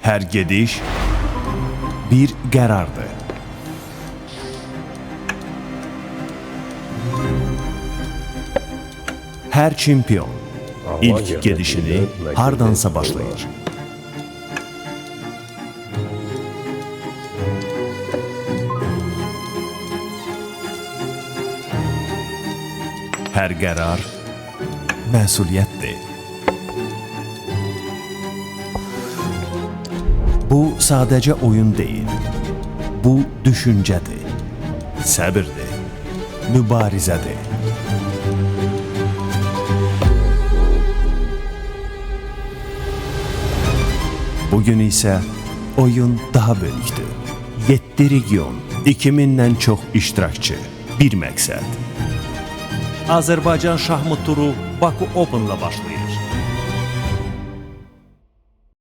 Hər gediş bir qərardır. Hər çempion ilk gedişini hardansa başlayır. Hər qərar məsuliyyətdir. Bu sadəcə oyun deyil. Bu düşüncədir, səbirdir, mübarizədir. Bugün isə oyun daha böyükdür. 7 region, 2000-dən çox iştirakçı, bir məqsəd. Azərbaycan şahmat turu Baku Open-la başlayır.